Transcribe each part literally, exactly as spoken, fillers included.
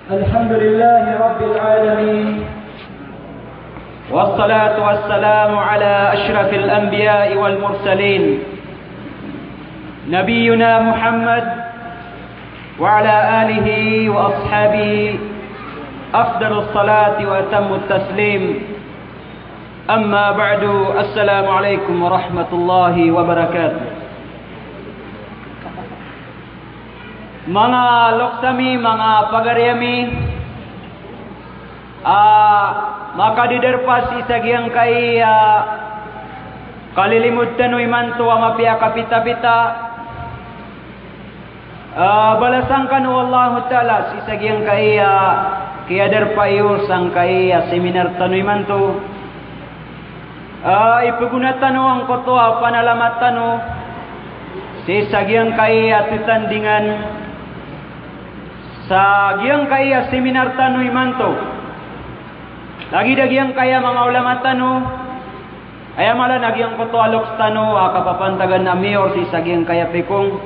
الحمد لله رب العالمين. والصلاة والسلام على أشرف الأنبياء والمرسلين. نبينا محمد وعلى آله وأصحابه أفضل الصلاة وأتم التسليم. أما بعد، السلام عليكم ورحمة الله وبركاته. Manga loks ami, manga pagari ami, a makadidarpa sii sa giyangkai a kalilimod tano imanto a mapiya a kapitapita. A balasan kano o Allahu Ta'ala sii sa giyangkai a kiyadarpa iyo sangkai a seminar tano imanto. A ipegona tano angkoto a panalamat tano sii sa giyangkai a tetandingan sa giyangkai a seminar tano imanto. Lagid a giyangkai a manga ulama tano, aya mala na giyangkoto a loks tano a kapapantagan a mayor sii sa giyangkai a pikong.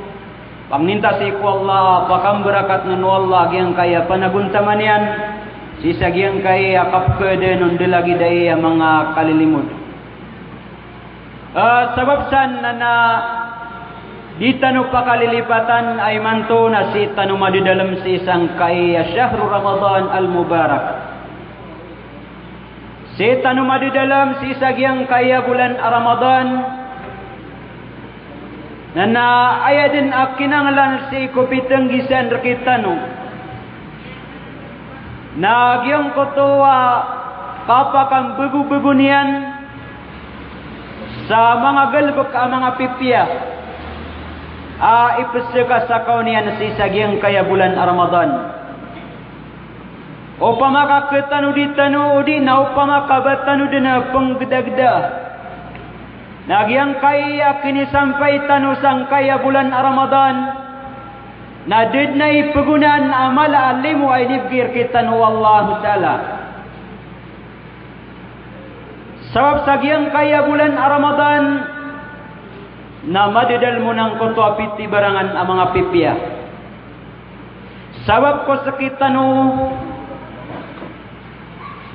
Pangninta sii ko Allah, pakambarakatn o Allah giyangkai a panagontaman iyan sii sa giyangkai a kapekhaadn on da lagid aya manga kalilimod. A sabap san na, na di tano pakalilipatan a imanto na sii tano madadalm sii sangkai a shahru Ramadan al-Mubarak. Sii tano madadalm sii sa giyangkai a bolan a Ramadan, na, na aya dn a kinanglan sii ko pitnggisan rkitano na giyangkoto a kapakambagobagoo niyan sa manga galbk a manga pipiya a ipskasakaw niyan sii sa giyangkai a bolan a Ramadan. Opama ka khatano di tano, odi na opama ka ba tano dn a pnggdagda, na giyangkai a kinisampay tano sangkai a bolan a Ramadan na da dn a ipegonaan a mala a limo a inibgay rkitano o Allahu Ta'ala. Sabap sa giyangkai a bolan a Ramadan na madadalm on angkoto a pitibarangan a manga pipiya. Sabap ko sktano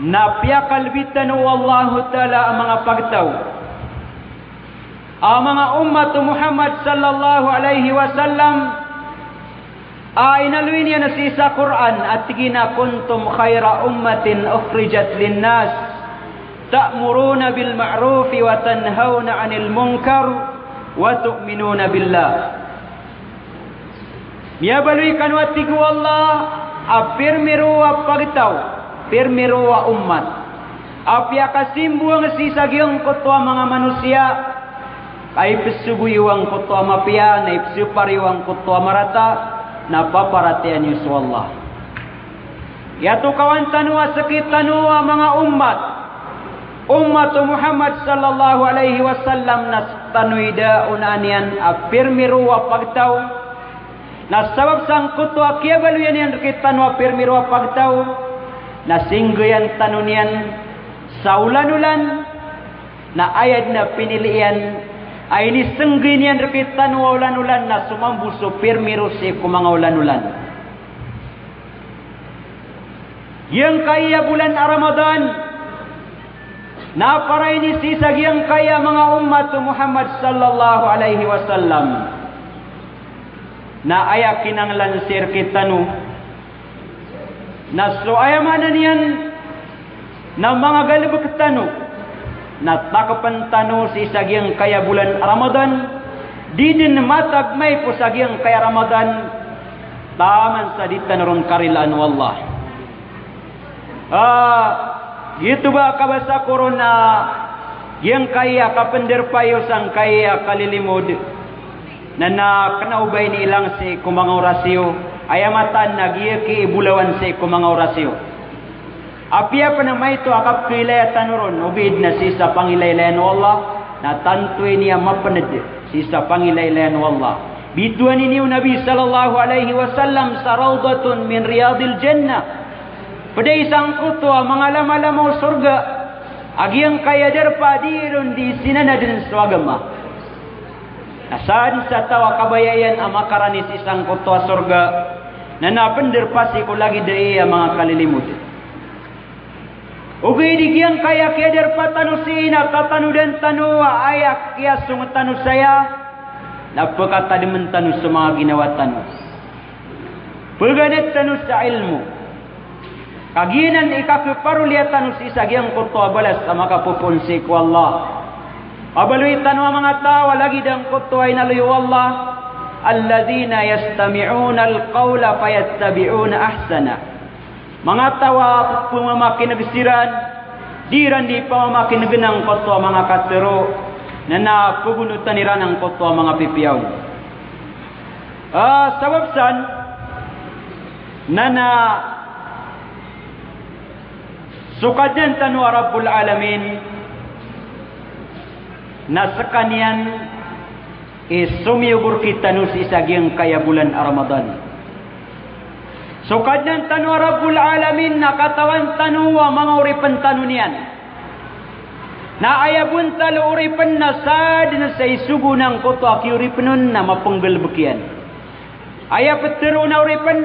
na piyakalbi tano o Allahu Ta'ala a manga pagtaw a manga ummat o Muhammad sallallahu alaihi wasallam a inaloy niyan sii sa Qur'an a tig iyan a, "Kuntum khaira ummatin ukhrijat linnas, ta'muruna bil ma'rufi wa tanhauna 'anil munkar wa tu'minuna billah." Miyabaloy kano a tig o Allah a pirmiro a pagtaw, pirmiro a ummat a piyakasimbowang sii sa giyangkoto a manga manosiya, ka ipsogo iyo angkoto a mapiya, na ipsopar iyo angkoto a marata, na paparatiyayaan iyo so Allah. Iyatokawan tano a sktano a manga ummat, ummat o Muhammad sallallahu alaihi wasallam, na sktano i da onaan iyan a pirmiro a pagtaw, na sabap sangkoto a kiyabaloyan iyan rkitano a pirmiro a pagtaw, na singgayan tano niyan sa olan-olan, na aya dn a pinili iyan a inisnggay niyan rkitano a olan-olan na so mambo so pirmiro sii ko manga olan-olan. Giyangkai a bolan a Ramadan na para ini sii sa giyangkai a manga ummat o Muhammad sallallahu alaihi wasallam. Na aya kinanglan sii rkitano na so aya maana niyan na manga galbk tano na takpn tano sii sa giyangkai a bolan a Ramadan, di dn matag maipos a giyangkai a Ramadan taman sa di tano ron karilaan o Allah. A, giyoto ba a kabasa ko ron a giyangkai a kapndarpa iyo sangkai a kalilimod na, na kna o ba iniilang sii ko manga oras iyo, aya mataan na giyakiibolawan sii ko manga oras iyo. Apiya pn a maito a kapkhailaya tano ron, ogaid na sii sa pangilaylayan o Allah, na tanto ini a mapnd sii sa pangilaylayan o Allah. Bitowan ini o Nabi sallallahu alaihi wasallam sa rawdatun min riyadil jannah. Pd aya sangkoto a manga lamalama o sorga a giyangkai a darpa a di ron di sinanadn so agama. Na sadn sa taw a kabaya iyan a makarani sii sangkoto a sorga, Na na pndarpa sii ko lagid aya a manga kalilimod. Ogaid i giyangkaya kiyadarpa tano sii na tatanodan tano a aya kiyasong tano saya, na pkatadmn tano so manga ginawa tano. Pganad tano sa ilmo. Kagiya nan i kakhaparoliya tano sii sa giyangkoto a balas a makapopoon sii ko Allah. Pabaloy tano a manga taw a lagid angkoto a inaloy o Allah, "Alladhina yastami'una al-qawla fayattabi'una ahsana." Manga taw a pmamakin'g siran, dii ran dii pamamakin'gn angkoto a manga katharo, na na pagonotan iran angkoto a manga pipiya on. Ah, sabap san, na na so Kadnan tano a Rabbul Alamin, na skaniyan i somiyogo rkitano sii sa giyangkaya bolan a Ramadan. So Kadnan tano a Rabbul Alamin na katawan tano a manga oripn tano niyan. Na aya bontal o oripn na sadn sa isogo on angkoto a kioripn on na mapnggalbk iyan. Aya ptharoon a oripn,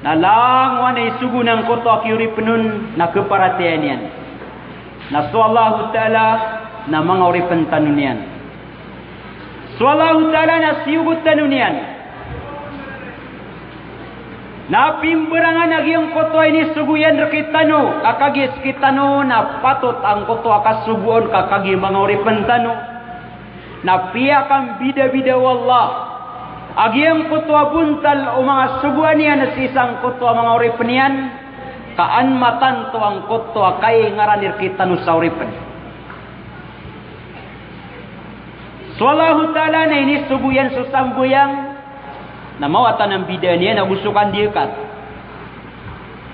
na langowan a isogo on angkoto a kioripn on na khaparatiyayaan iyan. Na so Allahu Ta'ala na manga oripn tano niyan. So Allahu Ta'ala na siyogo tano niyan. Na pimbarangan a giyangkoto a inisogo iyan rkitano, ka kagiya skitano na patot angkoto a kasogoon ka kagiya manga oripn tano. Na piyakambidabida o Allah a giyangkoto a bontal o manga sogoan iyan sii sangkoto a manga oripn iyan, ka an matanto angkoto a kaingaran i rkitano sa oripn. So Allahu Ta'ala na inisogo iyan so sambayang, na mawatan a mbidaan iyan ago so kandiyakat.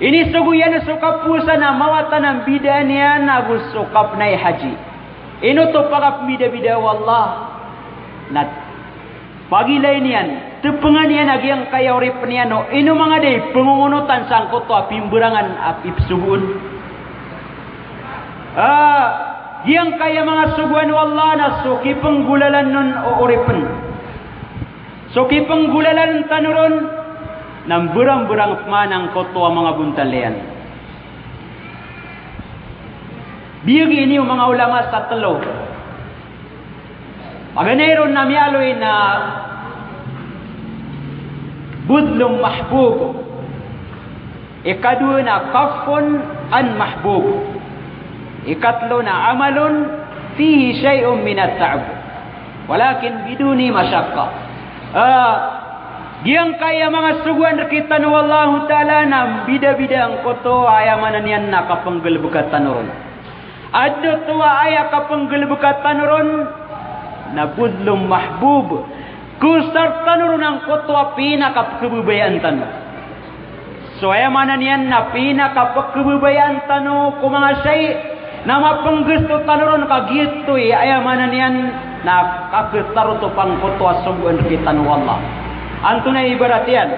Inisogo iyan so kapowasa na mawatan a mbidaan iyan ago so kapnay haji. Ino oto pakambidabida o Allah? Na pagilay niyan, tpngan iyan a giyangkaya oripn iyan o ino manga da i pngongonotan sangkoto a pimbarangan a pipsogoon. Ah, giyangkaya manga sogoan o Allah na so kipnggolalan on o oripn. So kipnggolalan tano ron na mbarangbarang pman angkoto a manga bontal iyan. Biyag ini o manga ulama sa tlo. Paganay ron na miyaaloy na budhlun mahbub. Ikadowa na kaffun an mahbub. Ikatlo na amalun fihi shay'un minat ta'ab, walakin biduni mashaqqa. Ah, giyangkaya manga sogoan rkitano o Allahu Ta'ala na mbidabida angkoto a aya maana niyan na kapnggalbka tano ron. Adn oto a aya kapnggalbka tano ron na budhlun mahbub. Kosar tano ron angkoto a pinakapkhababayaan tano. So aya maana niyan na pinakapkhababayaan tano ko manga shay na mapnggasto tano ron ka giyoto i aya maana niyan na kakhatarotop angkoto a sogoan rkitano o Allah. Antonaa i ibarat iyan?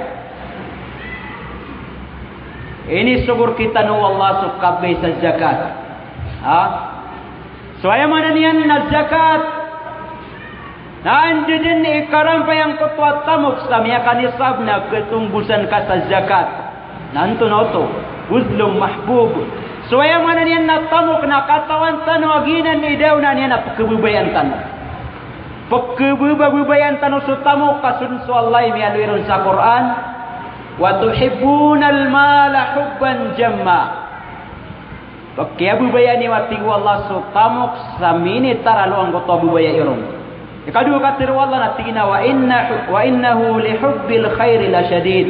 Inisogo rkitano o Allah so kabgay sa zakat. Ha? So aya maana niyan na zakat na anda dn i karampay angkoto a tamok sa miyakanisab na khatonggosan ka sa zakat. Na antonaa oto? Budhlun mahbub. So aya maana niyan na tamok na katawan tano a giyanan i daonan iyan a pkhababayaan tano. Pkhababayaan tano so tamok ka so dn so Allah i miyaaloy ron sa Qur'an, "Wa tuhibbunal mala hubban jamma." Pkhababayaan iyo, a tig o Allah, so tamok sa minitaralo angkoto a babaya iyo ron. Ikadowa katharo o Allah na tig iyan a, "Wa inna, wa innahu li hubbil khairi la shadid."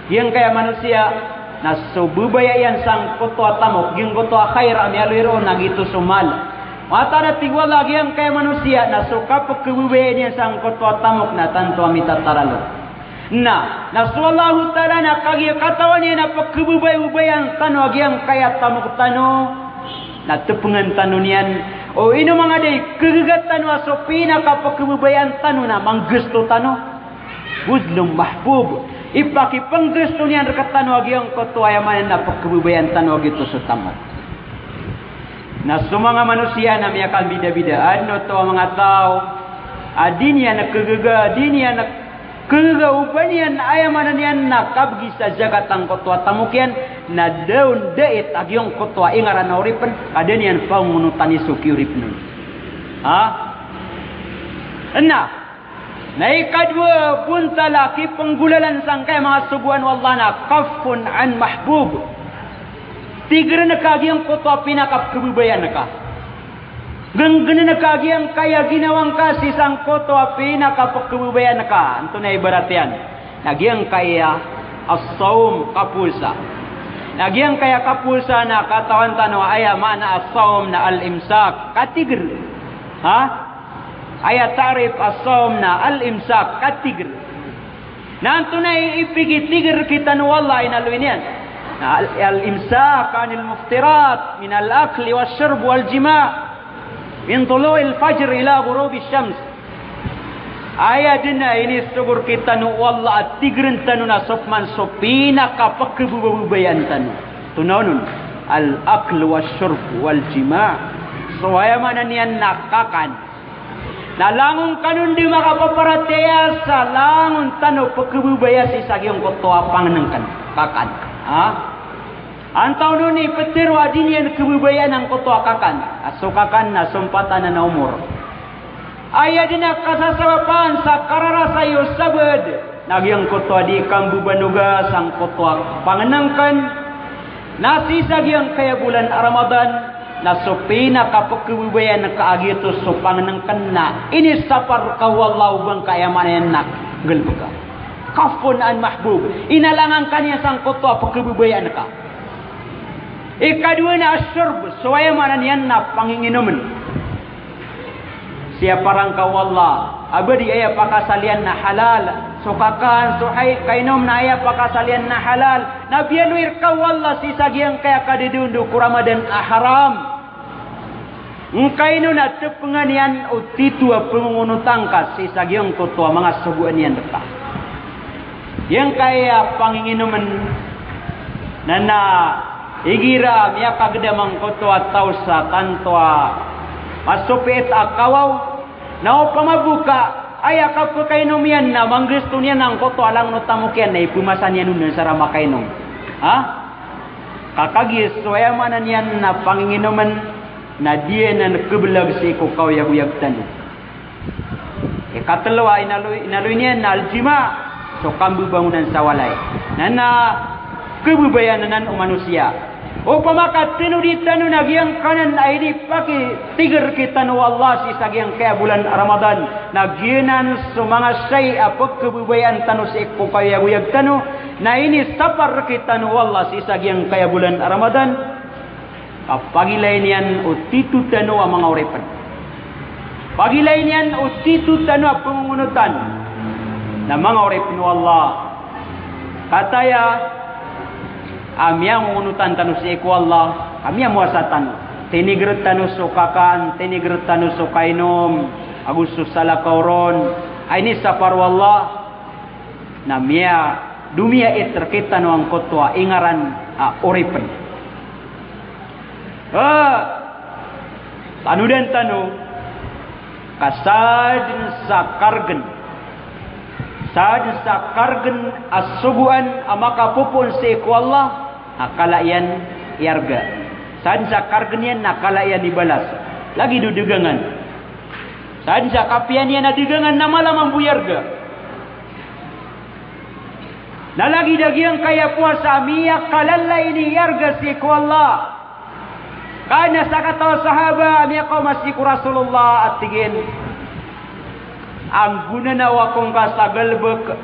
Giyangkaya manosiya na so babaya iyan sangkoto a tamok, giyangkoto a khair a miyaaloy ron na giyoto so mal. Mataan a tig o Allah, giyangkaya manosiya na so kapkhababayaan iyan sangkoto a tamok na tanto a mitataralo. Na, na so Allahu Ta'ala na kagiya katawan iyan a pkhababaybayaan tano a giyangkaya tamok tano, na tpngan tano niyan o ino manga da i khagaga tano a so pinakapkhababayaan tano na manggasto tano. Budhlun mahbub. Ipakipnggasto niyan rktano a giyangkoto a aya maana niyan na pkhababayaan tano a giyoto so tamok. Na so manga manosiya na miyakambidabida. Adn oto a manga taw a di niyan khagaga, di niyan Kagaga o ba niyan, aya maana niyan na kabgi sa zakat angkoto a tamok iyan, na da on dait a giyangkoto a ingaran a oripn, ka da niyan pangongonotan i so kioripn on. Ha? Na, na ikadowa a bontal a kipnggolalan sangkaya manga sogoan o Allah na kaffun an mahbub. Tigrn ka giyangkoto a pinakapkhababayaan ka. Gnggn ka giyangkaya ginawa ngka sii sangkoto a pinakapkhababayaan ka. Antonaa i ibarat iyan? Na giyangkaya as-sawm, kapowasa. Na giyangkaya kapowasa na katawan tano a aya maana as-sawm na al-imsak, katigr. Ha? Aya ta'rif as-sawm na al-imsak, katigr. Na antonaa i ipikitiger rktano o Allah a inaloy niyan? Na al-, al-imsak anil muftirat min al-akli wash-shurb wal-jima' min tulu'il fajr ila ghurubish shams. Aya dn a inisogo rktano o Allah a tigrn tano na so pman so pinakapkhababayaan tano. Antonaa on? Al-akl wash-shurb wal-jima'. So aya maana niyan na kakan. Na langon kano di makapaparatiyaya sa langon tano pkhababaya sii sa giyangkoto a pangnngkn, kakan. Ha? Antaa on i pitharo a di niyan khababayaan angkoto a kakan? A so kakan na sompatan a na omor. Aya dn a kasasabapan sa kararasay o sabaad. Na giyangkoto a di kambabanoga sangkoto a pangnngkn, na sii sa giyangkaya bolan a Ramadan, na so pinakapkhababayaan ka a giyoto so pangnngkn na inisapar rka o Allah o ba ngka aya maana niyan na galbka. Kaffun an mahbub. Inalangan ka niyan sangkoto a pkhababayaan ka. Ikadowa na ash-shurb, so aya maana niyan na panginginomn. Siyaparan ka o Allah a ba di aya pakasaliyan na halal. So kakan, so hay, kainom na aya pakasaliyan na halal. Na biyaloy rka o Allah sii sa giyangkaya kadadaondo ko Ramadan a haram. Ngkaino na tpngan iyan o tito a pngongonotan ka sii sa giyangkoto a manga sogoan iyan rka. Giyangkaya panginginomn na na igira miyakagdam angkoto a taw sa tanto a masopiit a kawaw, na opama bo ka aya kapkainom iyan na manggasto niyan angkoto a langon o tamok iyan na ipmasa niyan on sa ra makainom. Ha? Ka kagiya so aya maana niyan na panginginomn na di anan khablag sii ko kaoyagoyag tano. Ikatlo a inaloy, inaloy niyan na al-jima', so kambabangonan sa walay. Na na khababayaan anan o manosiya. Opama ka tanodi tano na giyangkanan a inipakitiger rktano o Allah sii sa giyangkaya bolan a Ramadan, na giyanan so manga shay a pkhababayaan tano sii ko kaoyagoyag tano, na inisapar rktano o Allah sii sa giyangkaya bolan a Ramadan. Ka pagilay niyan o tito tano a manga oripn. Pagilay niyan o tito tano a pngongonotan na manga oripn o Allah. Kataya a miyangongonotan tano sii ko Allah, a miyamowasa tano. Tiniger tano so kakan, tiniger tano so kainom, ago so salakaw ron a inisapar o Allah. Na miya, domiya i rktano angkoto a ingaran a oripn. Ah, tanodan tano ka sadn sa kargn, sadn sa kargn a sogoan a makapopoon sii ko Allah, a kala iyan i arga. Sadn sa kargn iyan na kala iyan i balas. Lagid o dagangan. Sadn sa kapiya niyan a dagangan na mala mambo i arga. Na lagid a giyangkaya powasa a miyakalalayon i arga sii ko Allah. Ka adn a sakataw a sahaba a miyakaoma sii ko Rasulullah a tig iyan, anggonanaw ako ngka sa galbk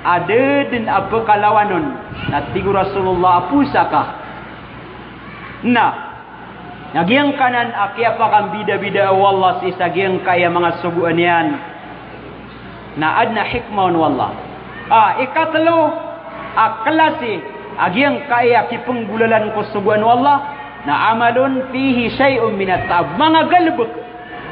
a da dn a pkalawan on. Na tig o Rasulullah a powasa ka. Na Na giyangkanan a kiyapakambidabidaa o Allah sii sa giyangkaya manga sogoan iyan. Na adn a hikmah on o Allah. A, ikatlo a klasi a giyangkaya kipnggolalan ko sogoan o Allah, na amalun fihi shay'un minat ta'ab. Manga galbk.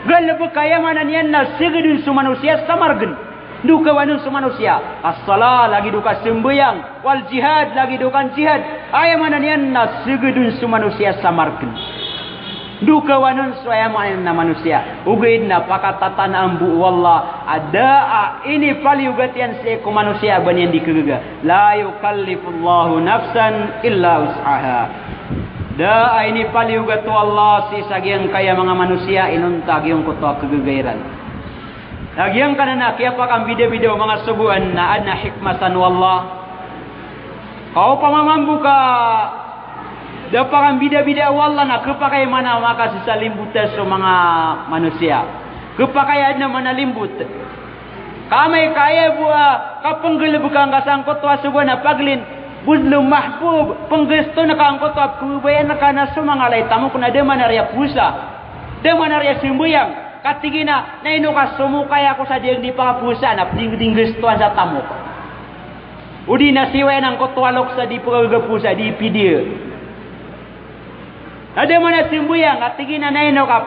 Galbk aya maana niyan na sgdn so manosiya sa margn. Dokawan on so manosiya. As-salah, lagid o kasambayang. Wal jihad, lagid o kanjihad. Aya maana niyan na sgdn so manosiya sa margn. Dokawan on so aya maana na manosiya. Ogaid na pakatatanaan bo o Allah a da a inipaliyogat iyan sii ko manosiya a ba niyan di kagaga. La yukallifullahu nafsan illa wus'aha. Da a inipaliyogat o Allah sii sa giyangkaya manga manosiya inonta giyangkoto a kagaga iran. Na giyangkanan a kiyapakambidabida o manga sogoan na adn a hikmah san o Allah. Ka opama mambo ka da pakambidabida o Allah na khapakay mana makasisalimbota so manga manosiya. Khapakay adn a manalimbot. Ka amay ka aya bo a kapnggalbka ngka sangkoto a sogoan a paglin, buzlu mahbub, pnggaston ka angkoto a pkhababayaan ka na so manga walay tamok na da manariya powasa, da manariya sambayang. Ka tig iyan a, na ino ka somokay ako sa di, di pkapowasa, na pdingdinggastoan sa tamok. O di na siwaya angkoto a loks a di pkagaga powasa, di pidiya. Na da manasambayang, ka tig iyan a, na ino ka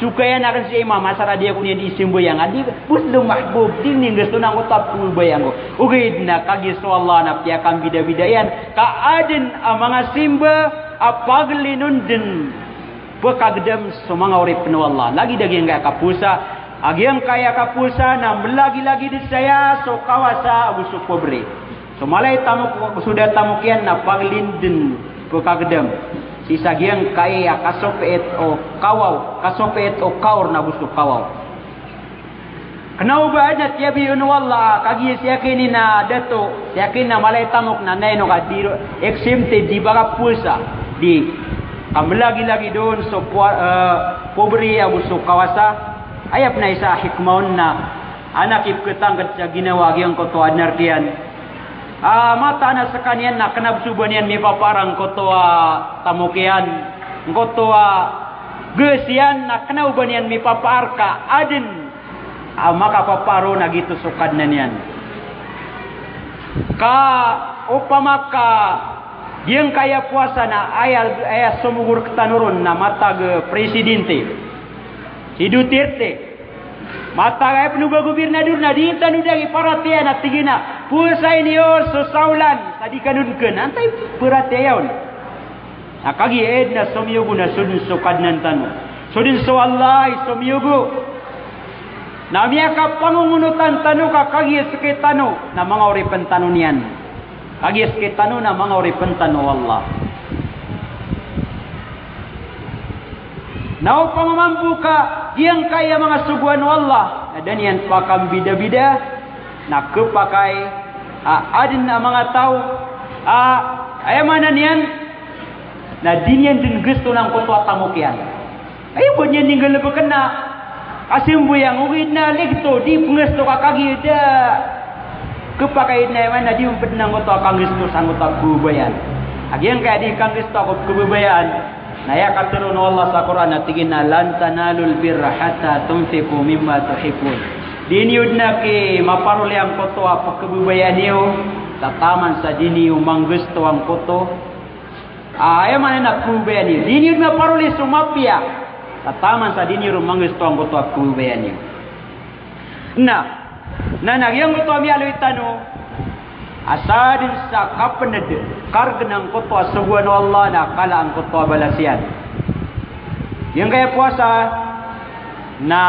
sokayan akn si imam, asar a di ako niyan di sambayang, a di, buzlu mahbub, dingdinggastoan angkoto a pkhababayaan ko. Ogaid na kagiya so Allah na piyakambidabida iyan, ka adn a manga simba a paglin on dn pkhagdam so manga oripn o Allah. Lagid a giyangkaya kapowasa, a giyangkaya kapowasa na mlagilagid saya so kawasa ago so pobre. So mala i tamok, so da tamok iyan na paglin dn pkhagdam sii sa giyangkaya kasopiit o kawaw, kasopiit o kaor na go so kawaw. Kna o ba adn a tiyabiyon o Allah, kagiya si akin i na dato, si akin na mala i tamok na na ino ka di ro, exempted, di ba kapowasa, di. Ka mlagilagid on so po-, eh, pobre ago so kawasa. Aya pn a isa a hikmah on na adn a kipkhatangkd sa ginawa giyangkoto a adn a rk iyan. Ah, mataan a skaniyan na kna bo so ba niyan mipapaar angkoto a tamok iyan, angkoto a gas iyan, na kna o ba niyan mipapaar ka adn a makapapaar on a giyoto so Kadnan iyan. Ka opama ka giyangkaya powasa na aya, aya somogo rktano ron na matag a presidente, si Duterte. Matag a aya pn o ba gobernador na di tano da iparatiyaya na tig iyan a, powasain iyo so saolan sa di kano dn kn. Antaa i paratiyaya on? Na kagiya aya dn a somiyogo na so dn so Kadnan tano, so dn so Allah i somiyogo. Na miyakapangongonotan tano ka kagiya sktano na manga oripn tano niyan. Kagiya sktano na manga oripn tano o Allah. Na opama mambo ka giyangkaya manga sogoan o Allah na da niyan pakambidabida, na khapakay a adn a manga taw a, aya maana niyan, na di niyan dn gaston angkoto a tamok iyan. Aya bo niyan di nggalbkn na kasambayang, ogaid na ligto, di pnggasto ka kagiya da khapakay, aya maana na di on pd angkoto a kanggasto sangkoto a pkhababayaan. A giyangkaya di kanggasto ko pkhababayaan na aya katharo o Allah sa Qur'an na tig iyan a, "Lan tanalul birra hatta tunfiqu mimma tuhibbun." Di niyo dn a kimaparoli angkoto a pkhababayaan iyo sa taman sa di niyo manggasto angkoto, ah, aya maana na pkhababayaan iyo. Di niyo dn maparoli so mapiya sa taman sa di niyo ron manggasto angkoto a pkhababayaan iyo. Na, na, na giyangkoto a miyaaloy tano a sadn sa kapnd, kargn angkoto a sogoan o Allah na kala angkoto a balas iyan. Giyangkaya powasa na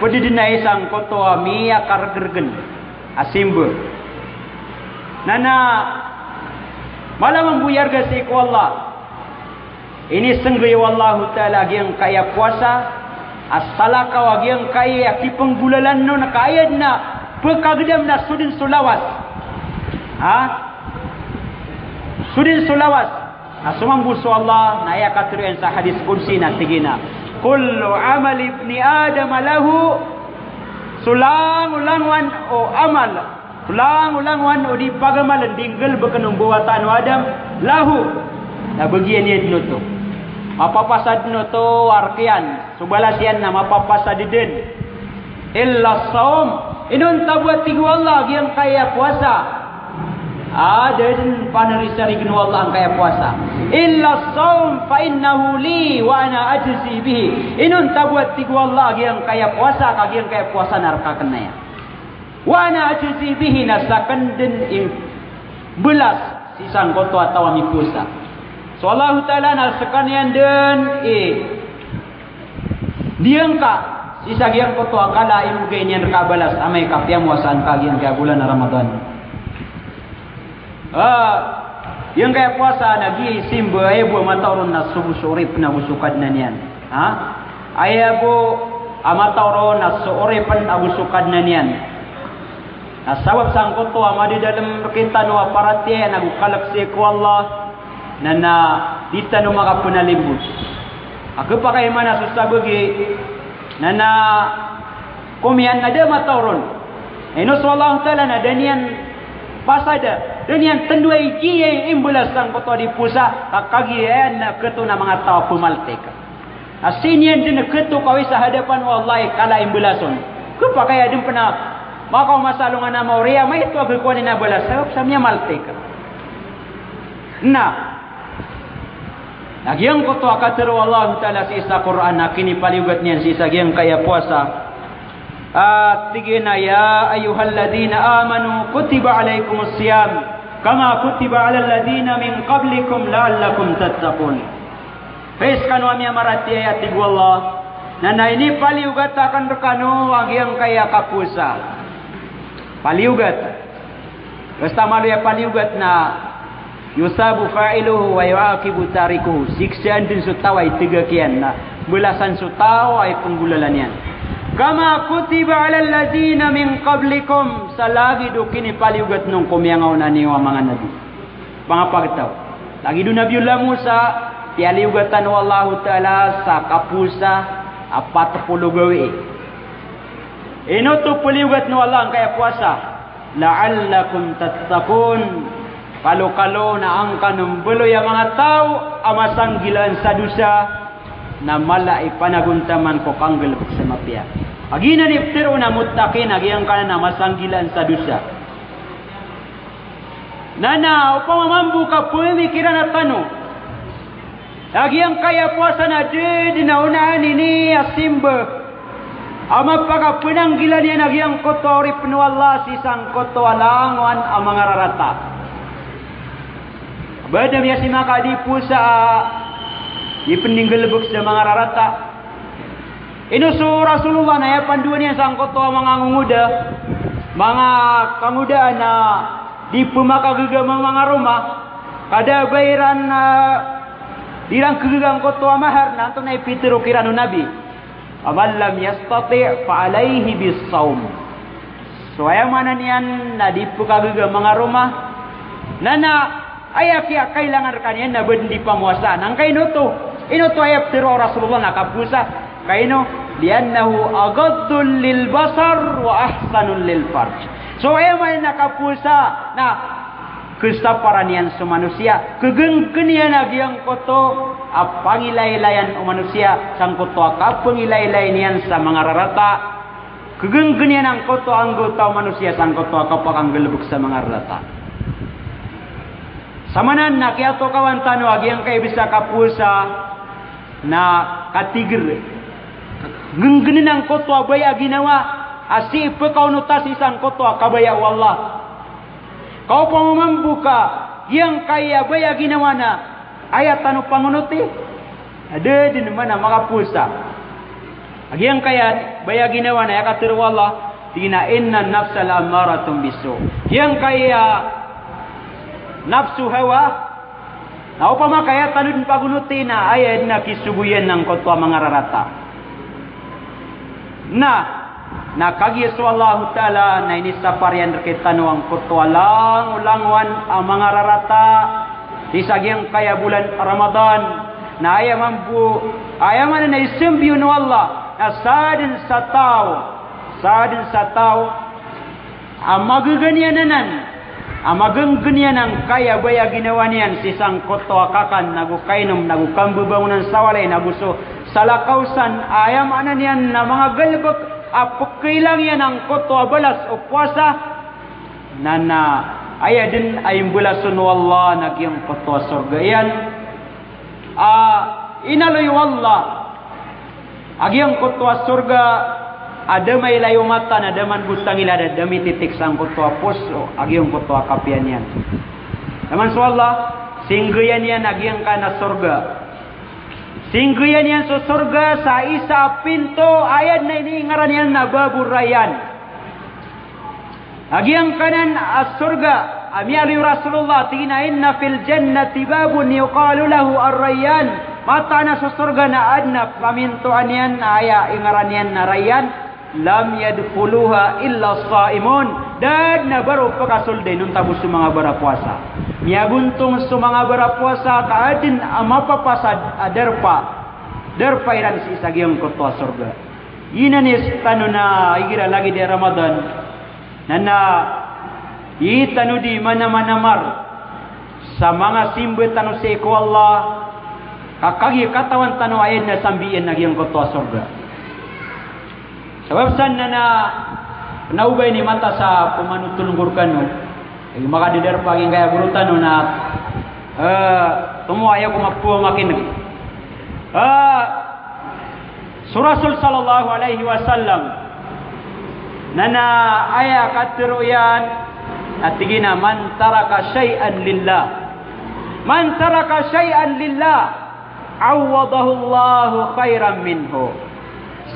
pd dn a isa angkoto a miyakargrgn a simba. Na, na mala mambo i arga sii ko Allah. Inisnggay o Allahu Ta'ala a giyangkaya powasa a salakaw a giyangkaya kipnggolalan on ka aya dn a pkhagdam na so dn so lawas. Ha? So dn so lawas. Na so mambo so Allah na aya katharo iyan sa hadith qudsi na tig iyan a, "Kullu amali ibni Adama lahu." So langolangowan o amal, so langolangowan o di pagamalan, di nggalbkn o mbawataan o Adam, lahu, na bagian iyan dn oto. Mapapasa dn oto a rk iyan, so balas iyan na mapapasa dn. Illa as-sawm, inonta bo a tig o Allah giyangkaya powasa a da dn panarisarig o Allah angkaya powasa. Illa as-sawm fa innahu li wa ana ajzi bihi. Inonta bo a tig o Allah giyangkaya powasa ka giyangkaya powasa na rk akn aya. Wa ana ajzi bihi, na sakn dn i mbalas sii sangkoto a taw a mipowasa. So Allahu Ta'ala na skaniyan dn i diyangka sii sa giyangkoto a kala a imbgay niyan rka a balas amay ka piyamowasaan ka giyangkaya bolan a Ramadan. Ah, giyangkaya powasa na giya i simba, aya bo a matao ron na so bo so oripn ago so Kadnan iyan. Ha? Aya bo a matao ron na so oripn ago so Kadnan iyan. Na sabap sangkoto a madadalm rktano a paratiyaya nago kalk sii ko Allah, na, na di tano makapnalimbot. A khapakay man a so sabagi, na, na komiyan na da matao ron. Ino so Allahu Ta'ala na da niyan pasada, da niyan tndoay giya i imbalas sangkoto a di powasa, ka kagiya iyan na khatoon a manga taw a pmaltik. A sii niyan dn khatoon kaway sa hadapan o Allah i kala a imbalas on. Khapakay a dn pn a makaoma sa alongan a maori a maito a khakowaan iyan a balas, sabap sa miyamaltik. Na, na giyangkoto a katharo o Allahu Ta'ala sii sa Qur'an a kinipaliyogat niyan sii sa giyangkaya powasa. A, tig iyan a, "Ya ayyuhalladhina amanu kutiba alaykumus siyam kama kutiba alal ladhina min qablikum la'allakum tattaqun." Hay skano a miyamaratiyaya, tig o Allah, na, na inipaliyogat akn rkano a giyangkaya kapowasa. Paliyogat. Basta malo aya paliyogat na yusabu fa'iluhu wa yu'aqibu tarikuhu. Siksaan dn so taw a itgak iyan, na balasan so taw a ipnggolalan iyan. Kama kutiba alal ladhina min qablikum, sa lagid o kinipaliyogat on ko miyangaoona niyo a manga nabi. Pangapagtaw. Lagid o Nabiyullah Musa, piyaliyogatan o Allahu Ta'ala sa kapowasa a pat polo gawii. Ino oto paliyogat o Allah angkaya powasa? La'allakum tattaqun. Kalokalo na an kano mbaloy a manga taw a masanggilaan sa dosa, na mala i panagontaman ko kanggalbk sa mapiya. A giyanan i ptharoon a muttaqin a giyangkanan a masanggilaan sa dosa. Na, na opama mambo ka pmikiran tano a giyangkaya powasa na da dn a onaan ini a simba a mapakapnanggilaan iyan a giyangkoto a oripn o Allah sii sangkoto a langowan a manga rarata. Ba da miyasimak a di powasa a di pninggalbk sa manga rarata. Ino so Rasulullah na aya pandoan iyan sangkoto a manga ngongoda, manga kangodaan a di pmakagaga mambo manga roma, ka da a ba iran, ah, di iran kagaga angkoto a mahar, na antonaa i pitharo kiran o Nabi? Faman lam yastati' fa alayhi bis-sawm. So aya maana niyan na di pkagaga manga roma, na, na aya kiyakailangan rkaniyan na ba dn di pamowasa. Na angkaino oto? Ino oto aya ptharo o Rasulullah na kapowasa? Kaino? Li'annahu aghaddu lil basar wa ahsanu lil farj. So aya maana niyan na kapowasa na khasaparan iyan so manosiya, khagnggn iyan a giyangkoto a pangilailayan o manosiya sangkoto a kapngilailay niyan sa manga rarata. Khagnggn iyan angkoto a anggota o manosiya sangkoto a kapakanggalbk sa manga rarata. Samanan na kiyatokawan tano a giyangkai bisa kapowasa na katigr. Gnggn angkoto a baya a ginawa a sii pkaonota sii sangkoto a kabaya o Allah. Ka opama mambo ka giyangkai a baya a ginawa na aya tano pangonoti, a da dn man a makapowasa. A giyangkai a baya a ginawa na aya katharo o Allah, tig iyan a, "Innan nafsa la'ammaratun bis-su'." Giyangkai a nafsu, hawa, na opama ka aya tano dn pagonoti na aya dn a kisogo iyan angkoto a manga rarata. Na, na kagiya so Allahu Ta'ala na inisapar iyan rktano angkoto a langolangowan a manga rarata sii sa giyangkai a bolan Ramadan. Na aya mambo, aya maana na isambi on o Allah na sadn sa taw, sadn sa taw a magaga niyan anan, a magnggn iyan angkai a baya a ginawa niyan sii sangkoto a kakan, nago kainom, nago kambabangonan sa walay, nago so salakaw san, aya maana niyan na manga galbk a pkailang iyan angkoto a balas o powasa, na, na aya dn a imbalas on o Allah na giyangkoto a sorga iyan. A, inaloy o Allah a giyangkoto a sorga a da mailay o mata na da man bo tangila, da, da mititik sangkoto a poso a giyangkoto a kapiya niyan. Taman so Allah, Singgayan iyan a giyangkanan a sorga. Singgayan iyan so sorga sa isa a pinto, aya dn a iningaran iyan na Babur Rayyan. A giyangkanan a sorga a miyaaloy o Rasulullah, tig iyan a, "Inna fil jannati babun yuqalu lahu Ar-Rayyan." Mataan a so sorga na adn a pamintoan iyan a aya ingaran iyan na Rayyan. "Lam yadkhuluha illa as-saimun." Da dn a ba roo pkasold inonta bo so manga barapowasa. Miyagontong so manga barapowasa ka adn a mapapasad a darpa. Darpa iran sii sa giyangkoto a sorga. Ino niyo tano na igira lagid i Ramadan. Na na, i tano di manamanamar sa manga simba tano sii ko Allah, ka kagiya katawan tano a aya dn a sambian a giyangkoto a sorga. Sabap san na na, na o ba ini mata sa pmanotol ngka rkano. Aya makadadarpa a giyangkaya goro tano na, eh, tomo aya ko mapowang akin. Eh, So Rasul sallallahu alaihi wasallam, na na aya katharo iyan, a tig iyan a, "Man taraka shay'an lillah. Man taraka shay'an lillah, awwadahu Allahu khayran minhu."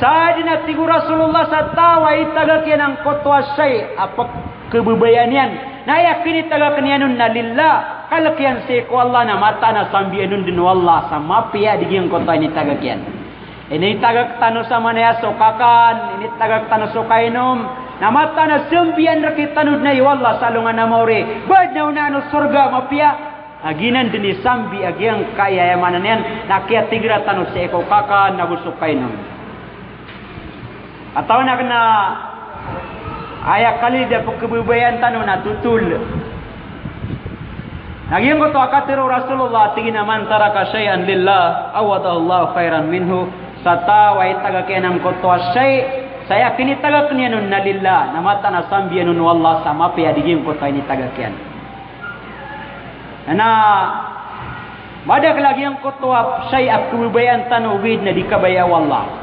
Sadn a tig o Rasulullah sa taw a itagak iyan angkoto a shay' a pkhababayaan iyan, na aya kinitagak niyan on na lillah, kalk iyan sii ko Allah, na mataan a sambian on dn o Allah sa mapiya di giyangkoto a initagak iyan. Initagak tano sa manaya so kakan, initagak tano so kainom, na mataan a sambian rktano dn o Allah sa alongan a maori. Ba dn a onaan o sorga a mapiya. A giyanan dn i sambi a giyangkaya, aya maana niyan na kiyatigra tano sii ko kakan ago so kainom. Katawan akn a aya kalid a pkhababayaan tano na totol. Na giyangkoto a katharo o Rasulullah, tig iyan a, "Man taraka shay'an lillah, awwadahu Allahu khayran minhu." Sa taw a itagak iyan angkoto a shay', sa aya kinitagak niyan on na lillah, na mataan a sambian on o Allah sa mapiya di giyangkoto a initagak iyan. Na, madakl a giyangkoto a shay' a pkhababayaan tano ogaid na di kabaya o Allah.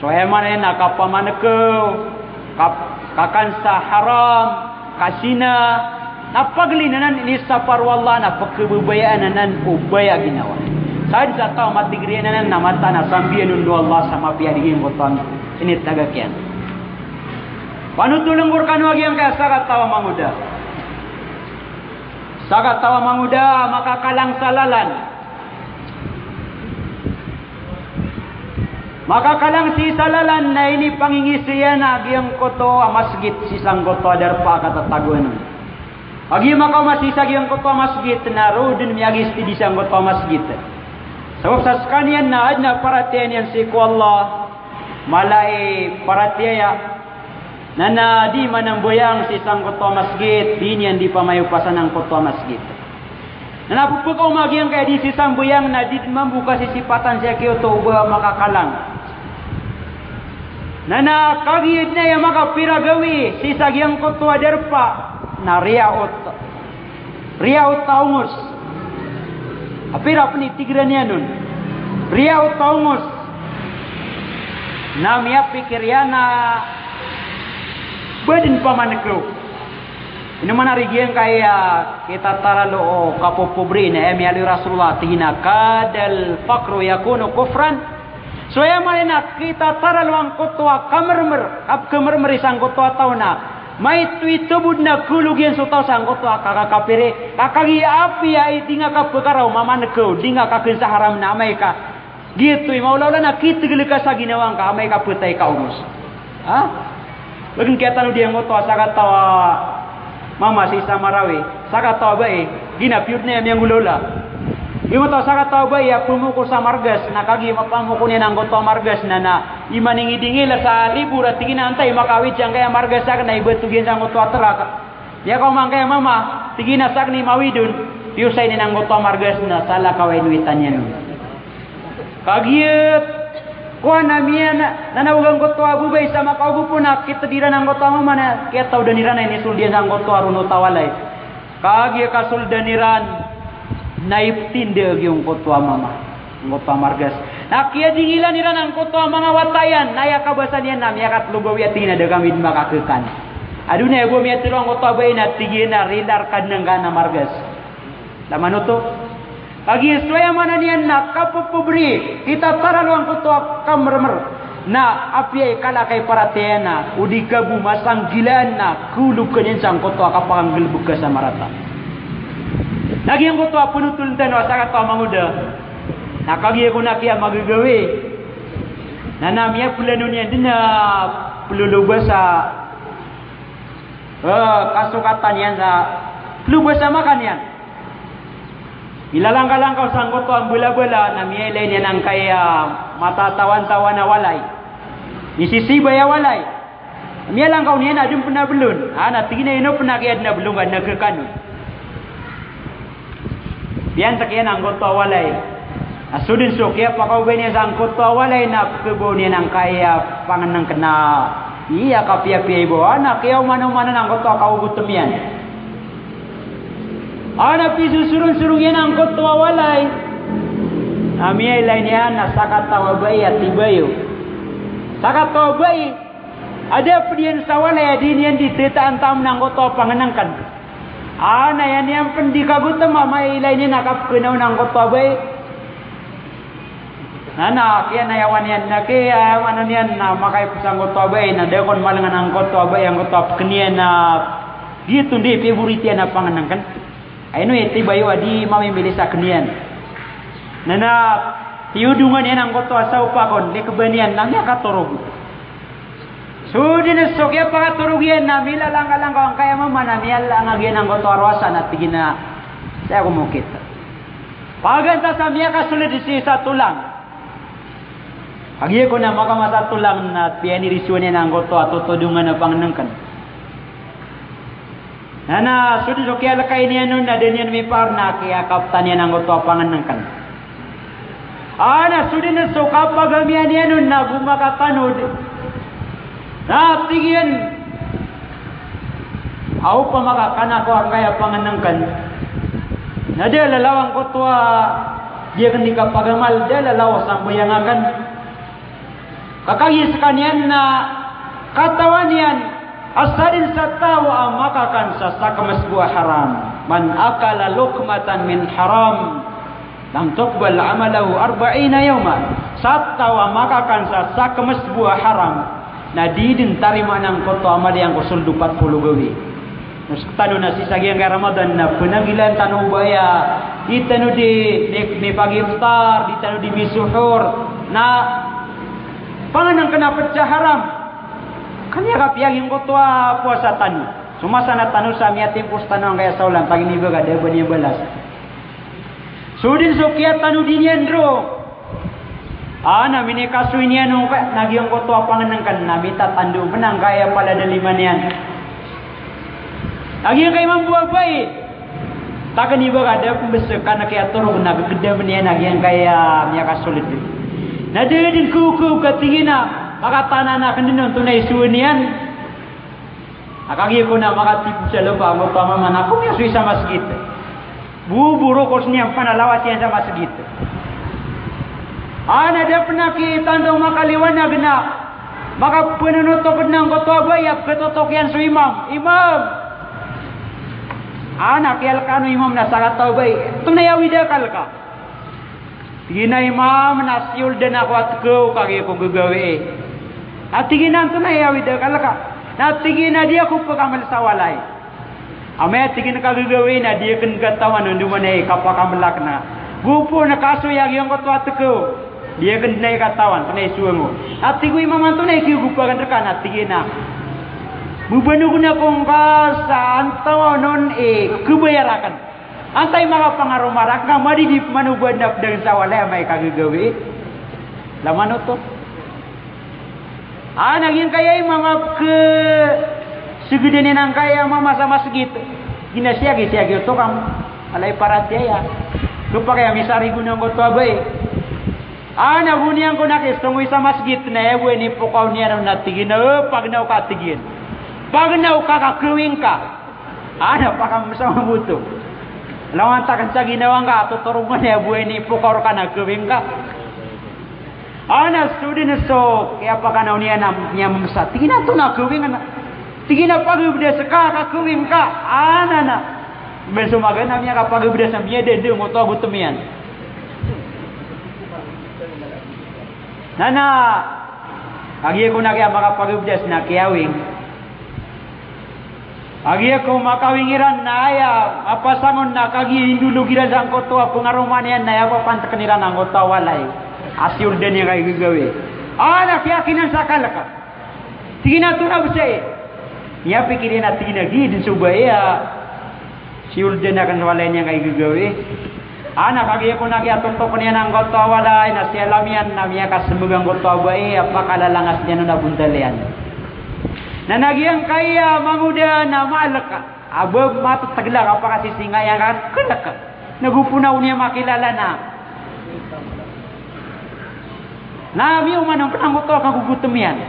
So aya maana niyan na kapamankaw, kap-, kakan sa haram, kazina, na pagli anan inisapar o Allah na pkhababayaan anan o baya a ginawa. Sadn sa taw a matigra iyan anan na mataan a sambian on o Allah sa mapiya di giyangkoto a initagak iyan. Panotoln ko rkano a giyangkaya sakataw a mangoda. Sakataw a mangoda, makakalang sa lalan. Makakalang sii sa lalan na inipangingis iyan a giyangkoto a masgit sii sangkoto a darpa a katatagoan on. Kagiya makaoma sii sa giyangkoto a masgit na roo dn miyagistidi sangkoto a masgit. Sabap sa skaniyan na adn a paratiyaya niyan sii ko Allah, mala i paratiyaya, na na di manambayang sii sangkoto a masgit, di niyan di pamayopasan angkoto a masgit. Na na pphakaoma giyangkaya di sii sambayang na di mambo kasisipatan sii a kiyoto o ba makakalang. Na na kagiya dn aya makapira gawii sii sa giyangkoto a darpa na riyaot. Riyaot a ongos. A pira pn i tigra niyan on. Riyaot a ongos. Na miyapikir iyan a ba dn pamankaw. Ino maana ri giyangkaya kitataralo o kapopobri na aya miyaaloy o Rasulullah, tig iyan a, "Kadal faqru yakunu kufran." So aya maana niyan a kitataralo angkoto a kamermer, kapkhamermer i sangkoto a taw na maito i tobod na kholog iyan so taw sangkoto a kakakapiri. Ka kagiya apiya i di nga kapkharaw mamankaw, di nga kakn sa haram na amay ka Giyoto i maolaola na kitgl ka sa ginawa ngka amay ka ptay ka ongos. Ha? Lagid kiyatanodi angkoto a sakataw a mama sii sa Marawi, sakataw a bai, giya na piyo dn aya miyanggolaola. Giyoto a sakataw a bai a pmoko sa margas, na kagiya mapamoko niyan angkoto a margas na, na imaningidingil sa libor a tig iyan a antaa i makawid sangkaya margas akn na ibatogi sangkoto a trak. Miyakaoma angkaya mama, tig iyan a sakn i mawid on, piyosay niyan angkoto a margas na salakaw a inowitan iyan on. Kagiya kowan a miyan, na naog angkoto a babay sa makaogop on a kitd iran angkoto a mama na kiyataodan iran a inisold iyan sangkoto a ronot a walay. Kagiya kasoldan iran na iptinda giyangkoto a mama, angkoto a margas. Na kiyadingilan iran angkoto a manga wata iyan, na aya kabasa niyan na miyakatlo gawii a tig iyan a da kami dn makakkan. Adn a aya bo miyatero angkoto a bai na tig iyan a rila rka dn angkanan a margas. Laman oto. Kagiya so aya maana niyan na kapepeberi, kitataralo angkoto a kamermer. Na apiya i kala ka i paratiyaya na, o di ka bo masanggilaan na koloken iyan sangkoto a kapakanggalebek ka sa marata. Na giyangkoto a penotol tano a sakataw a mangoda. Na kagiya ko na kiya magagawi. Na na miyapelano niyan den a pelolobasa, eh, kasokatan iyan sa pelolobasa makan iyan. Milalangkalangkaw sangkoto a mbalabala, na miyailay niyan angkai a matatawan-tawan a walay. Misisibay a walay. Miyalangkaw niyan a den pen a belon. A, na tig iyan a ino pen a kiyaden a belon ka den a kekanon. Piyantek iyan angkoto a walay. Na so den so kiyapakaobay niyan sangkoto a walay na pekebaw niyan angkai a pangenengken a iya kapiyapiya i baw. A, na kiyaomanomanan angkoto a kaogotem iyan. A, na pisosoronsorong iyan angkoto a walay. Na miyailay niyan na sakataw a bai a tibayo. Sakataw a bai a da ped iyan sa walay a di niyan di tetaan taman angkoto a pangenengken. A, na aya niyan pen di kagotem a mailay niyan a kapekenaw angkoto a bai. Na, na, kiya na aya maana niyan, na kiya aya maana niyan na makaipos angkoto a bai, na da kon malengan angkoto a bai, angkoto a peken iyan na giyoto ndi favorite iyan a pangenengken. Ay no, aya tibayo a di mamimili sa ken iyan. Na, na, tiyodongan iyan angkoto a sawpa kon, likeban iyan, na miyakatorog. So den so kiyapakatorog iyan na milalangkalangkaw angkai a mama na miyalangag iyan angkoto a rowasa na tig iyan a, saya ko mokit. Pagantas a miyakasoled sii sa tolang. Kagiya ko na makamasa tolang na piyanirisowan iyan angkoto a totodongan a pangenengken. Na, na so den so kiyalekay niyan on na da niyan mipaar na kiyakaptan iyan angkoto a pangenengken. A, na so den so kapagamiyan iyan on na go makatanod. Na tig iyan a opama ka kakan ako angkai a pangenengken, na da lalaw angkoto a di aken di kapagamal, da lalaw a sambayang aken. Ka kagiya sekaniyan na katawan iyan a sadn sa taw a makakan sa sakmes bo a haram. Man akala luqmatan min haram, lam tuqbal amalahu arba'ina yawman. Sa taw a makakan sa sakmes bo a haram, na di den tarimaan angkoto a amal iyan ko soled o pat polo gawii. Na sektano na sii sa giyangkai a Ramadan na penanggilaan tano o ba aya di tano di mi-, mipag-iftar, di tano di misuhur, na pangenengken a ped sa haram. Kaniya kapiya giyangkoto a powasa tano. So masa na tano sa miyatimpos tano angkai a saolan, paginibaga da ba niyan balas. So den so kiyatanodi niyan ron. A, na minikasoy niyan on ka, na giyangkoto a pangenengken na mitatando pen angkai a palad a lima niyan. Na giyangkai mambo a bai, takeni ba ka da pembesek ka na kiyatorog na gegedamen iyan a giyangkai a miyakasoled. Na da den kowkow ka tig iyan a, makatana na ken den on tonaa i sowa niyan. A kagiya ko na makatipos a lopa, angkoto a mama na komiyasoy sa masgit. Boboro ko seniyan panalawas iyan sa masgit. A, na da pen a kitando makaliwanag na makapenonotok den angkoto a bai a ketotok iyan so imam. Imam! A, na kiyalkaan o imam na sakataw a bai. Tonaa i awid a kalka? Tig iyan a, imam, na siyold den ako a tekaw kagiya ko gagawii. Na tig iyan a, antonaa i awid a kalka? Na tig iyan a, di ako pekamal sa walay. Amay a tig iyan a kagagawii na di aken katawan o andamanaya i kapakamel aken a. Go poon kasoy a giyangkoto a tekaw. Di aken den aya katawan, antonaa i sowa ngo. Na tig o imam a, antonaa i kiyogopa aken reka? Na tig iyan a, bebanogen ako ngka sa antawaa on i kebayar aken. Antaa i makapangaroma reka, ka madidi pman o ba den a pedang sa walay amay ka gagawii. Laman oto. A, na giyangkaya imam a pekesegeden iyan angkaya mama sa masgit. Ginasiyagi-siyagi oto ka, walay paratiyaya. Lopa kaya misarigon angkoto a bai. A, na go niyan kon a kisongoy sa masgit na aya bo a inipokaw niyan on na tig iyan a, e, pagnaw ka, tig iyan. Pagnaw ka ka kawing ka. A, na pakamesa mambo oto. Langon taken sa ginawa ngka, totorongan iyan bo a inipokaw reka na kawing ka. A, na so den so kiyapakanaw niyan a miyamemesa. Tig iyan a, antonaa kawing anan? Tig iyan a, pagabeda seka ka kawing ka. A, na, na. Bes so magaan a miyakapagabdas a miyadadeng oto a gotom iyan. Na na, kagiya ko na kiya makapagabdas na kiyawing. Kagiya ko makawing iran na aya mapasangon na kagiya indolog iran sangkoto a pengaroma niyan na aya papantekn iran angkoto a walay a siyordan iyan ka igagawii. A na kiyakinan sa kalek. Tig iyan a tonaa bes aya. Miyapikir iyan a tig iyan a giya den so bai a siyordan aken sa walay niyan ka igagawii. A na kagiya ko na kiya totokn iyan angkoto a walay na siyalam iyan na miyakasembag angkoto a bai a pakalalangas niyan on a bontal iyan. Na na giyangkaya mangoda na maalek a ba matetegel a kapakasisinga iyan ka kalek. Na go pn a o niyan makilala na. Na miyoman on pn angkoto a kagogotom iyan.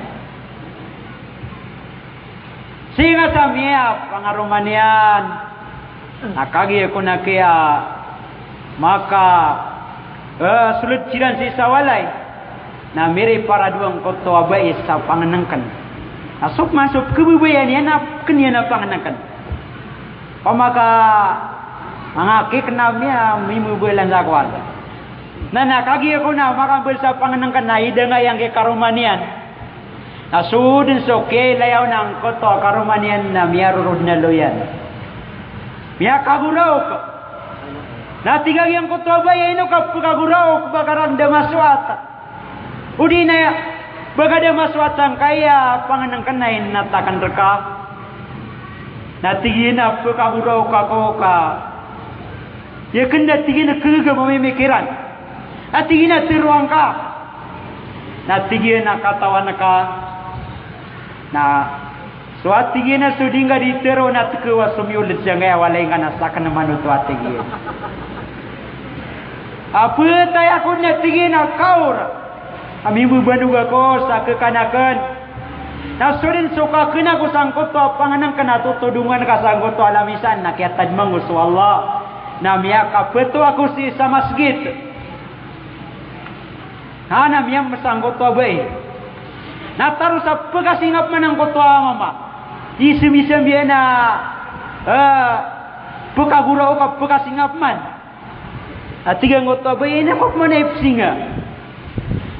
Sii nga sa miyapangaroma niyan. Na kagiya ko na kiya maka, eh, soled siran sii sa walay. Na miriparado angkoto a bai sa pangenengken. Na so pman so pekebabayaan iyan na peken iyan a pangenengken. Opama ka mangakik na miya, mimebal sa kowan. Na na kagiya ko na makambal sa pangenengken na idanga iyan ki karoma niyan. Na so den so kiyailaya on angkoto a karoma niyan na miyarorod na lo iyan. Miyakagoraok. Na tig a giyangkoto a bai a ino ka pekagoraok, ba ka ran da masoat. O di na ba ka da masoat sangkaya pangenengken a inataken reka. Na tig iyan a pekagoraok ako ka. Aya ken da tig iyan a kegegam a mimikiran. A tig iyan a teroang ka. Na tig iyan a katawan ka. Na so a tig iyan a so di nga di tero na tekewa so miyoled sangkaya walay nga na saken man oto a tig iyan. A petay ako na tig iyan a kaor. A mibebanog ako sa kekanaken. Na so den so kaken ako sangkoto a pangenengken a totodongan ka sangkoto a lamisan na kiyatadman ko so Allah. Na miyakapeto ako sii sa masgit. Ha, na miyamesa angkoto a bai. Na taro sa pekasinga pman angkoto a mama. Isembisembi iyan a, eh, pekagoraok a pekasinga pman. A tig angkoto a bai, ino ko pman a ipesinga?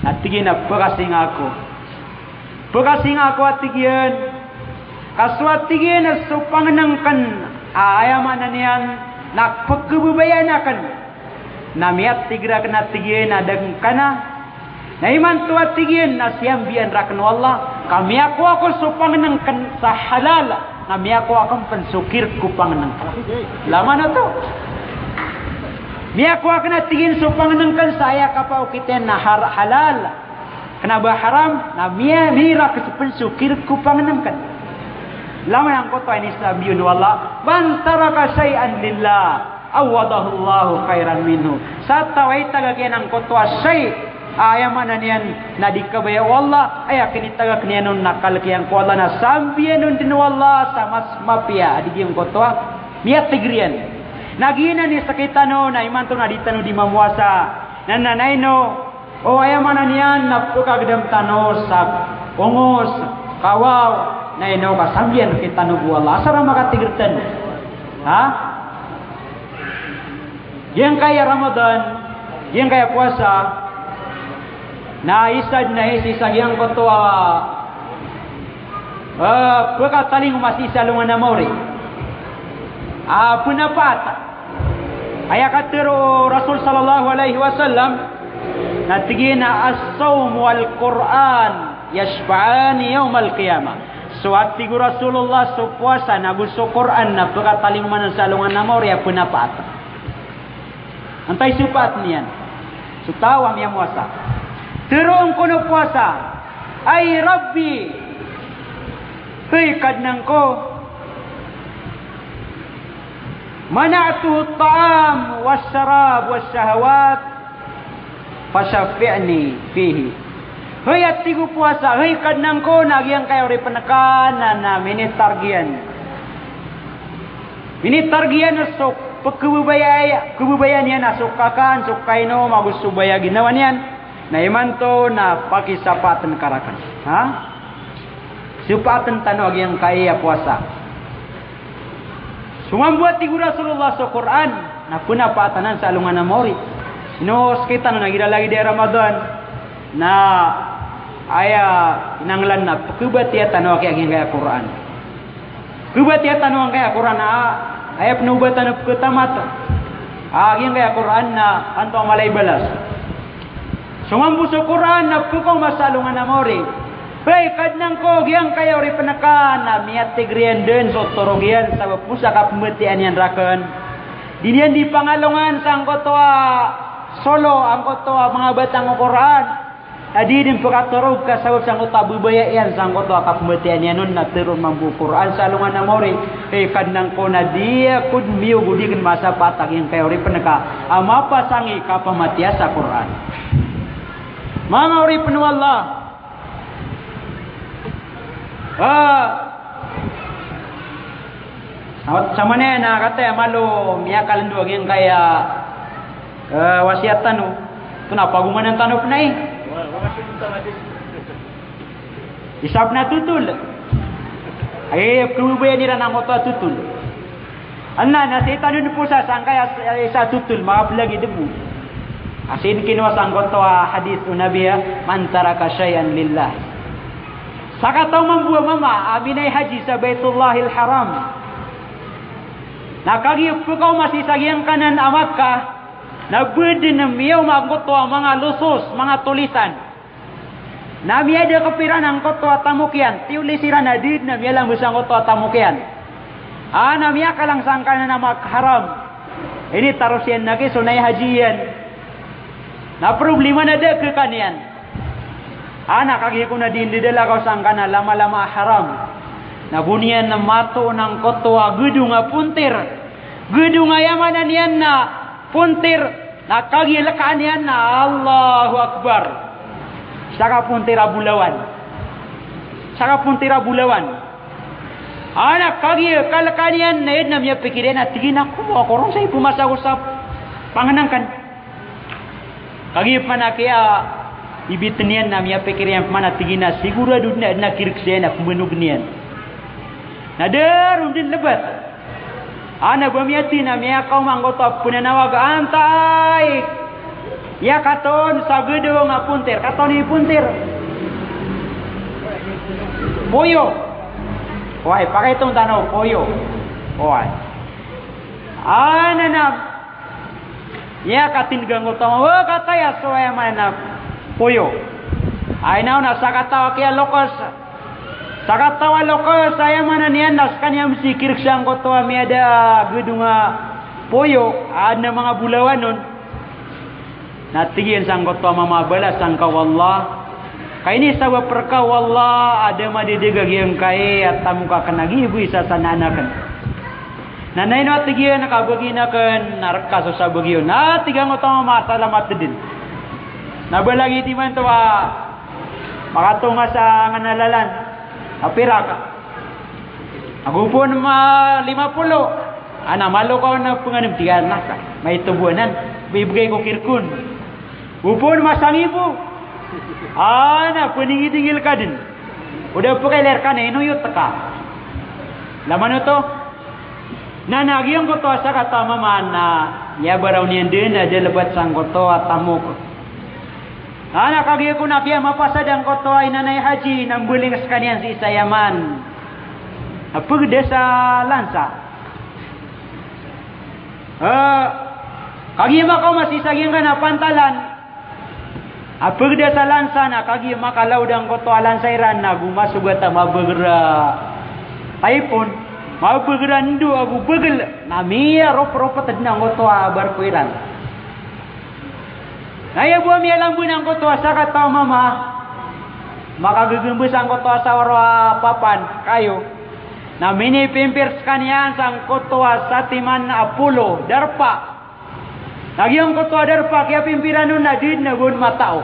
A tig iyan a pekasinga ako. Pekasinga ako a tig iyan. Ka so a tig iyan a so pangenengken a aya maana niyan na pekebabayaan aken. Na miyatig raken a tig iyan a da ngka na. Na imanto a tig iyan na siyambian raken o Allah. Ka miyakowa ko so pangenengken sa halal. Na miyakowa aken pen so kirek ko pangenengken. Laman oto. Miyakowa aken a tig iyan so pangenengken sa aya kapaokit iyan na har-, halal. Kena ba haram, na miya-, mirakes pen so kirek ko pangenengken. Laman angkoto a inisambi on o Allah, "Man taraka shay'an lillah, awwadahullahu khairan minhu." Sa taw a itagak iyan angkoto a shay', a aya maana niyan na di kabaya o Allah, aya kinitagak niyan on na kalek iyan ko Allah, na sambian on den o Allah sa mas mapiya a di giyangkoto a miyateger iyan. Na giyanan i sekitano, na imanto na di tano di mamowasa. Na, na, na ino, o aya maana niyan na pekagedam tano sa ongos, kawaw, na ino ka sambian rektano bo o Allah. Asar a makateger tano. Ha? Giyangkaya Ramadan, giyangkaya powasa, na isa den a isa, isa giyangkoto a, eh, pekatalingoma sii sa alongan a maori. A, penapaat. Aya katero o Rasul sallallahu alaihi wasallam, na tig iyan a as-sawm wal Qur'an yashfa'ani yawmal qiyamah. So a tig o Rasulullah, so powasa nago so Qur'an na pekatalingoma sa alongan a maori a penapaat. Antaa i sepaat niyan? So taw a miyamowasa. Teroon ko o powasa, "Ay Rabbi, hay Kadnan ko, mana'tuhu at-ta'am wash-sharab wash-shahawat, fashaffi'ni fihi." Hay, a tig o powasa, hay Kadnan ko, na giyangkaya oripen ka na, na minitargiyan. Minitargiyan so pekebebaya, kebebaya niyan a so kakan, so kainom, ago so baya ginawa niyan. Na imanto na pakisapaaten ka raken. Ha? Sapaaten tano a giyangkaya powasa. So mambo a tig o Rasulullah so Qur'an na penapaatanan sa alongan a maori. Ino sekitano na igira lagid i Ramadan na aya inanglan na pekebatiya tano a giyangkaya Qur'an. Pekebatiya tano a giyangkaya Qur'an a aya penobatano peketamat a giyangkaya Qur'an na anto a mala i balas. So mambo so Qur'an na pekaoma sa alongan a maori. Hay Kadnan ko, giyangkaya oripen ka na miyatigriyan den so torog iyan sabap sa kapembatiya niyan raken. Di niyan di pangalongan sangkoto a solo angkoto a manga batang o Qur'an. A di den pekatorog ka sabap sangkoto a bebaya iyan sangkoto a kapembatiya niyan on na teroon mambo o Qur'an sa alongan a maori. Hay Kadnan ko, na di ako den miyogod iken masapat a giyangkaya oripen ka a mapasangi kapamatiya sa Qur'an. Manga oripen o Allah. Ah. Sa-, samana na kataya malo miyakalendo a giyangkaya, eh, wasiyat tano. Ito na pagomanan tano pen ai. Isa pen a totol. Ay, kebebayan iran angkoto a totol. Anna, na sii tano den posa sangkaya isa a totol, makapelag i debo. A sii den kinowa sangkoto a hadith o Nabi a, "Man taraka shay'an lillah." Sakataw mambo a mama a minay haji sa Baitullahil Haram. Na kagiya pekaoma sii sa giyangkanan a Makkah, na ba den miyaoma angkoto a manga losos, manga tolisan. Na miyada kepiran angkoto a tamok iyan, tiyolis iran a di den a miyalambes angkoto a tamok iyan. A na miyakalang sangkanan a Makkah Haram. Initaros iyan na ki so nay haji iyan. Na problema na da kekaniyan. A na kagiya ko na di ndedalakaw sangkanan a lamalama a Haram. Na go niyan na matoon angkoto a gedong a pontir. Gedong a aya maana niyan na pontir, na kagiya lekaan iyan na Allahu Akbar. Saka pontir a bolawan. Saka pontir a bolawan. A na kagiya kalekaan iyan na aya den a miyapikir iyan na tig iyan a komo ako ron sa ipemasa ko sa pangenengken. Kagiya pman a kiyabiten iyan na miyapikir iyan pman a tig iyan a sigorado den a aya den a kireksa iyan a pembanog niyan. Na da ron den lebat. A na ba miyati na miyakaoma angkoto a penanawag a antai. Aya katoon sa gedong a pontir. Katoon i pontir. Poyo. Oway, pakaitong tano, poyo. Oway. A na na miyakatindeg angkoto a mama, o kataya so aya maana na poyo. Ay na on a sakataw a kiyalokes. Sakataw a lokes, aya maana niyan na sekaniyan mesti kireksa angkoto a miyada a gedong a poyo, a aden a manga bolawan on. Na tig iyan sangkoto a mama a balas angka o Allah. Ka inisabap reka o Allah a da madedeg a giyangkai a tamok aken a giya bo i sasanaan aken. Na na ino a tig iyan a kabagi aken na reka so sabagi on. Na tig angkoto a mama a salamat den. Na ba lagid imanto a makatonga sa ngan a lalan. A pira ka? Ago pon ma lima polo. A na malo ka on a penganem, tig iyan a ka. Maito bo anan. Bibegay ko ki rekon. Ago pon ma sangibo. A na peningidingil ka den. O da pekailer ka na ino iyo teka. Laman oto. Na na giyangkoto a sakataw a mama na aya baraw niyan den a da lebat sangkoto a tamok. A na kagiya ko na kiyamapasad angkoto a inanay haji na mbaling sekaniyan sii sa Yaman. A pegeda sa lansa. Eh, kagiya makaoma sii sa giyangkanan a pantalan. A pegeda sa lansa na kagiya makalaod angkoto a lansa iran na go masogat a mabeger a typhoon, mabeger a ndo ago begel, na miyaroperopet den angkoto a barko iran. Na aya bo a miyalamben angkoto a sakataw a mama, makagegembes angkoto a sawar a papan kayo, na minipimpir sekaniyan sangkoto a satiman a polo, darpa. Na giyangkoto a darpa kiyapimpiran on na di den a go matao.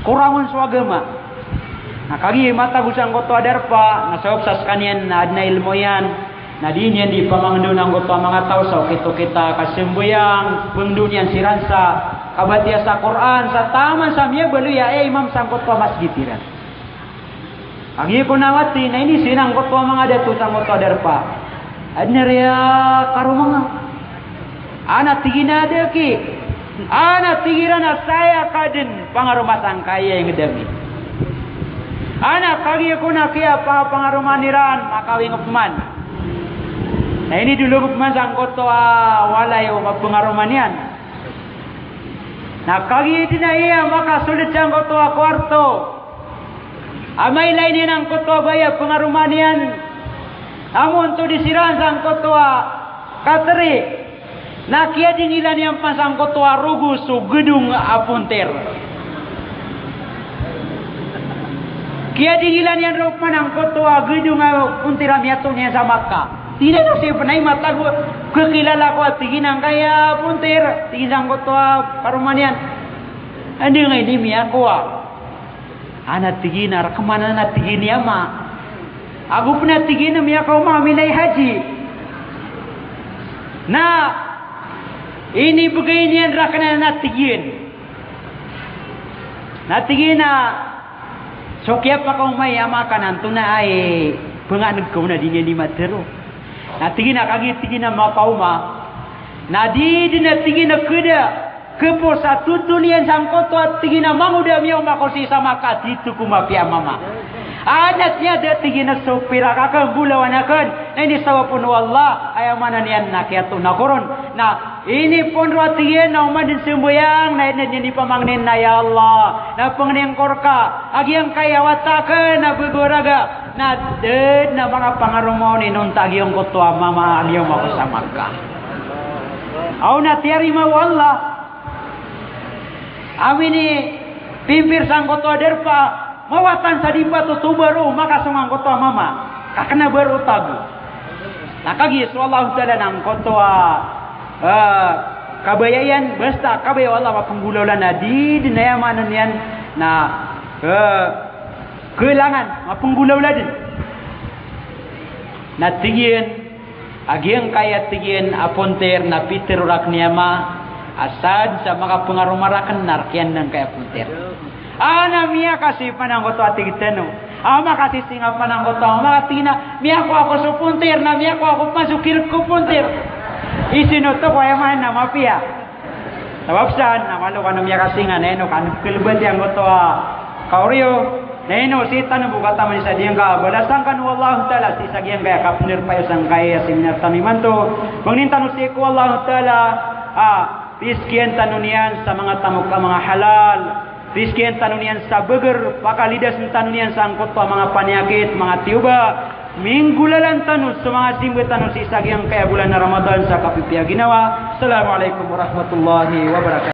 Korang on so agama. Na kagiya matagos angkoto a darpa, na sabap sa sekaniyan na aden a ilmo iyan, na di niyan di pamangendon angkoto a manga taw sa okit-okit a kasambayang, pengendo niyan siran sa kabatiya sa Qur'an, sa taman sa miyabaloy a aya imam sangkoto a masgit iran. Kagiya ko na wati, na iniiza angkoto a manga dato sangkoto a darpa. Adn a riya karoma nga. Ana tig iyan a da ki. Ana tig iran a saya ka dn pangaroma sangkaya ingd ami. Ana kagiya kon a kiyapapangaroma iran, makawing pman. Na inidolog pman sangkoto a walay o mapangaroma niyan. Na kagiya dn a iya makasold sangkoto a kowarto a mailay niyan angkoto a baya pangaroma niyan. Amonto di siran sangkoto a katri, na kiyadingilan iyan pman sangkoto a rogo so gedong a pontir. Kiyadingilan iyan roo pman angkoto a gedong a pontir a miyatoon iyan sa Makkah. Tig iyan a sii pn a i matago, kakilala ko a tig iyan angkaya pontir, tig iyan sangkoto a karoma niyan. Anda nga ini miyakowa? Ana tig iyan a rkman anan a tig iyan i ama. Ago pn a tig iyan a miyakaoma a minay haji. Na inibgay niyan rakn anan a tig iyan. Na tig iyan a so kiyapakaoma i ama ka na antonaa i pngan'g ka on a di niyan di matharo. Na tig iyan a kagiya tig iyan a makaoma, na di dn a tig iyan a khada khapos a totol iyan sangkoto a tig iyan a mangoda a miyaoma ako sii sa Makkah, tito ko mapiya a mama. Anat niyan da tig iyan a so pirak akn, bolawan akn, na inisawap on o Allah, aya maana niyan na kiyatoon ako ron. Na inipoon roo a tig iyan a oman dn sambayang, na aya dn a ipamangnin na, ya Allah, na pangnin ko rka a giyangkaya a wata akn a bebaraga, na da dn a manga pangaroma on inonta giyangkoto a mama a miyaoma ako sa Makkah. Aw na tiyarima o Allah. Amin i pimpir sangkoto a darpa, mawatan sa di patotoba roo, makasong angkoto a mama ka kna ba roo tago. Na kagiya so Allahu Ta'ala na angkoto a, eh, kabaya iyan, basta kabaya o Allah mapnggolawla na di dn, aya maana niyan na, eh, kailangan mapnggolawla dn. Na tig iyan a giyangkaya tig iyan a pontir na pitharo rakn i ama a sadn sa makapangaroma rakn na rk iyan angkaya pontir. Ana miyakasi pman angkoto a tig tano a makasinga pman angkoto a mama, tig iyan a miyakowa ako so pontir, na miyakowa ako pman so kirk ko pontir. Isino oto ko aya maana na mapiya. Sabap san na malo kano miyakasinga, na ino kano kalbati angkoto a kaoriyo, na ino sii tano bo kataman sa giyangkaya balasan kano o Allahu Ta'ala sii sa giyangkaya kapndarpayo sangkaya seminar tano imanto. Pangnin tano sii ko Allahu Ta'ala a rizkian tano niyan sa manga tamok a manga halal. Rizkian tano niyan sa bagr, pakalidas tano niyan sangkoto a manga paniyakit, manga tiyoba. Minggolalan tano so manga simba tano sii sa giyangkaya bolan a Ramadan sa kapipiya ginawa. Assalamu alaikum warahmatullahi wabarakatuh.